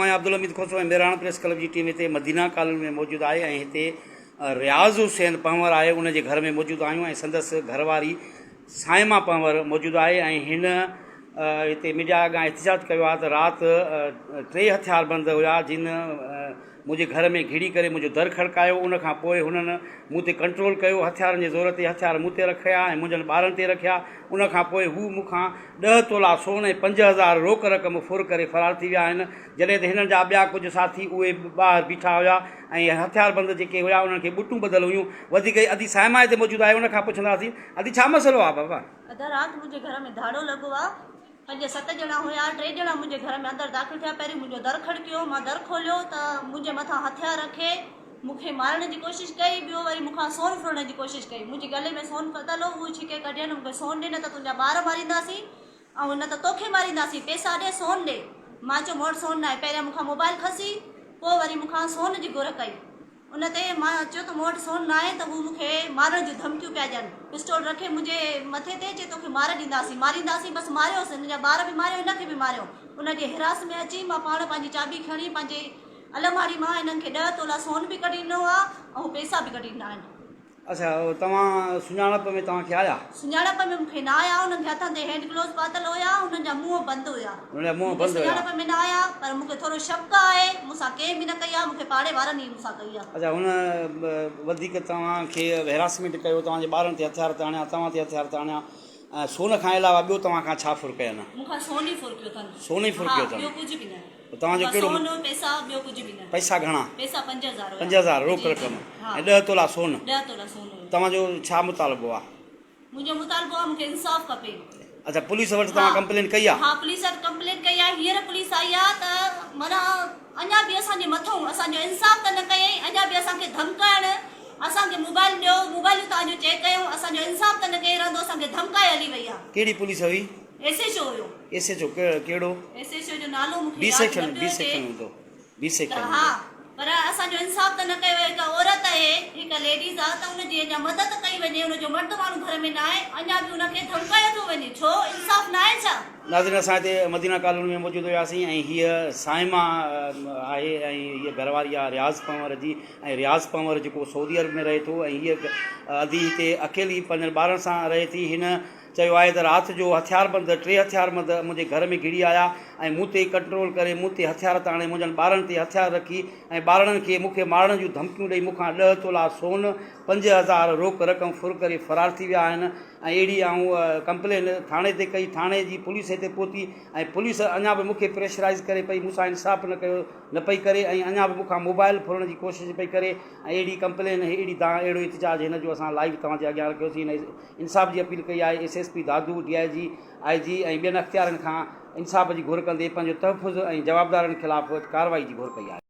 آهيان Abdul Hamid Khoso ۽ Mehran press club جي team هتي مدينه ڪالوني ۾ موجود آهي ۽ هتي رياض حسين پنهور آهي ان جي گهر ۾ موجود آهيون ۽ سندس گهر واري صائمه پنهور موجود آهي ۽ هن هتي ميڊيا اڳيان احتجاج ڪيو آهي ته رات ٽي هٿياربند هيا جن منهنجي گهر ۾ گهڙي ڪري منهنجو در کڙڪايو، ان کان پوء هنن مون تي ڪنٽرول ڪيو، هٿيارن جي زور تي هٿيار مون تي رکيا ۽ منهنجن ٻارن تي رکيا، ان کان پوء هو مون کان ڏهه تولا سون ۽ 5000 روڪ رقم ڦر ڪري فرار ٿي ويا آهن، جڏهن ته هنن جا ٻيا ڪجهه ساٿي اهي به ٻاهر بيٺا هيا ۽ هٿياربند جيڪي هيا انهن کي ٻٽون ٻڌل هيون، وڌيڪ ادي صائمه هتي موجود آهي ان کان پڇنداسين، ادي ڇا مسئلو آهي بابا؟ ادا رات منهنجي گهر ۾ ڌاڙو لڳو آ. پنج ست ڄڻا هيا، ٽي ڄڻا منهنجي گهر ۾ اندر داخل ٿيا، پهرين منهنجو در کڙڪيو، مان در کوليو ته منهنجي مٿان هٿيار رکي مون کي مارڻ جي ڪوشش ڪئي، ٻيو وري مون کان سون ڦرڻ جي ڪوشش ڪئي، منهنجي ڳلي ۾ سون ڦتل هو، اهو ڇڪي ڪڍين، مون کي سون ڏي نه ته تنهنجا ٻار مارينداسين ۽ نه ته توکي مارينداسين، پئسا ڏي سون ڏي، مان چيو مون وٽ سون ناهي، پهريان مون کان موبائل کسي پوء وري مون کان سون جي گهر ڪئي. ان تي مان چيو ته مون وٽ سون ناهي ته هو مون کي مارڻ جون ڌمڪيون پيا ڏين. پسٽول رکي منهنجي مٿي تي چي توکي ماري ڏينداسين، مارينداسين، بس ماريوس، هن جا ٻار به ماريو هن کي به ماريو. ان جي هراس ۾ اچي مان پاڻ پنهنجي چاٻي کڻي پنهنجي الماڙي مان هنن کي ڏهه تولا سون به ڪڍي ڏنو آهي ۽ پئسا به ڪڍي ڏنا آهن. اڇا توهان سڃاڻپ ۾ توهان کي آيا؟ سڃاڻپ ۾ مون کي نه آيا، انهن کي هٿن تي هينڊ گلوز پاتل هيا، انهن جا منهن بند هيا. انهن جا منهن مون کي بند هيا. سڃاڻپ ۾ نه آيا، پر مون کي ٿورو شڪ آهي، مون سان ڪنهن به نه ڪئي آهي، مون کي پاڙي وارن ئي مون سان ڪئي آهي. اڇا هن وڌيڪ توهان کي هراسمينٽ ڪيو، توهان جي ٻارن تي هٿيار تاڻيا، توهان تي هٿيار تاڻيا ۽ سون کان علاوه ٻيو توهان کان ڇا ڦر ڪين؟ مون کان سون ئي ڦر ڪيو اٿن. سون ئي ڦر ها ڪيو اٿن. ٻيو ڪجهه به نه. توهان جو ڪهڙو سون پئسا ٻيو ڪجهه به نه. پئسا گهڻا؟ پئسا 5000 هيا. 5000 روڪ رقم ۽ ڏهه تولا سون. 10 تولا سون هيو. توهان جو ڇا مطالبو آ؟ منهنجو مطالبو آ مون کي انصاف کپي. اڇا پوليس وٽ توهان ڪمپلين ڪئي آ؟ ها پوليس وٽ ڪمپلين ڪئي آ هينئر پوليس آئي آ ته معنيٰ اڃا به اسان جي مٿئون اسان جو انصاف ته نه ڪيائين اڃا به اسان کي ڌمڪائڻ اسان کي موبائل ڏيو موبائلون توهان جو چيڪ ڪيون اسان جو انصاف ته نه ڪيائين رهندو اسان کي ڌمڪائي هلي وئي آ. ڪهڙي پوليس هئي؟ ايس ايڇ او هيو. ايس ايڇ او ڪهڙو؟ ايس ايڇ او جو نالو مون کي بي ياد سيڪشن نه بي پيو اچي. سيڪشن هوندو بي ته سيڪشن ها هوندو. پر اسان جو انصاف ته نه ڪيو ويو هڪ عورت آهي هڪ ليڊيز آ ته ان جي اڃا مدد ڪئي وڃي ان جو مرد ماڻهو گهر ۾ ناهي اڃا به ان کي ڌمڪايو ٿو وڃي ڇو انصاف ناهي ڇا؟ ناظرين اسان هتي مدينه ڪالوني ۾ موجود هياسين ۽ هيء صائمه آهي ۽ هيء گهر واري آهي رياض پنهور جي ۽ رياض پنهور جيڪو سعودي عرب ۾ رهي ٿو ۽ هيء ادي هتي اڪيلي پنهنجن ٻارن سان رهي ٿي هن چيو آهي ته رات جو هٿياربند ٽي هٿياربند منهنجي گهر ۾ گهڙي آيا ۽ مون تي ڪنٽرول ڪري مون تي هٿيار تاڻي منهنجن ٻارن تي هٿيار رکي ۽ ٻارڙن کي مون کي مارڻ جون ڌمڪيون ڏئي مون کان ڏهه تولا سون 5000 روڪ رقم ڦر ڪري فرار ٿي ويا آهن ۽ اهڙي آئون ڪمپلين ٿاڻي تي ڪئي ٿاڻي جي پوليس هتي پهتي ۽ پوليس اڃا به مون کي پريشرائيز ڪري پئي مون سان انصاف نه ڪيو نه پئي ڪري ۽ اڃا به مون کان موبائل ڦرڻ جي ڪوشش پئي ڪري ۽ اهڙي ڪمپلين اهڙي دانهن اهڙو احتجاج هن جو اسان لائيو توهان جي اڳيان رکيوسين ۽ انصاف جي اپيل ڪئي آهي، S S P Dadu, D I G, I G ۽ ٻين اختيارين کان انصاف جي گهر ڪندي پنهنجو تحفظ ۽ جوابدارن خلاف ڪارروائي جي گهر ڪئي آهي.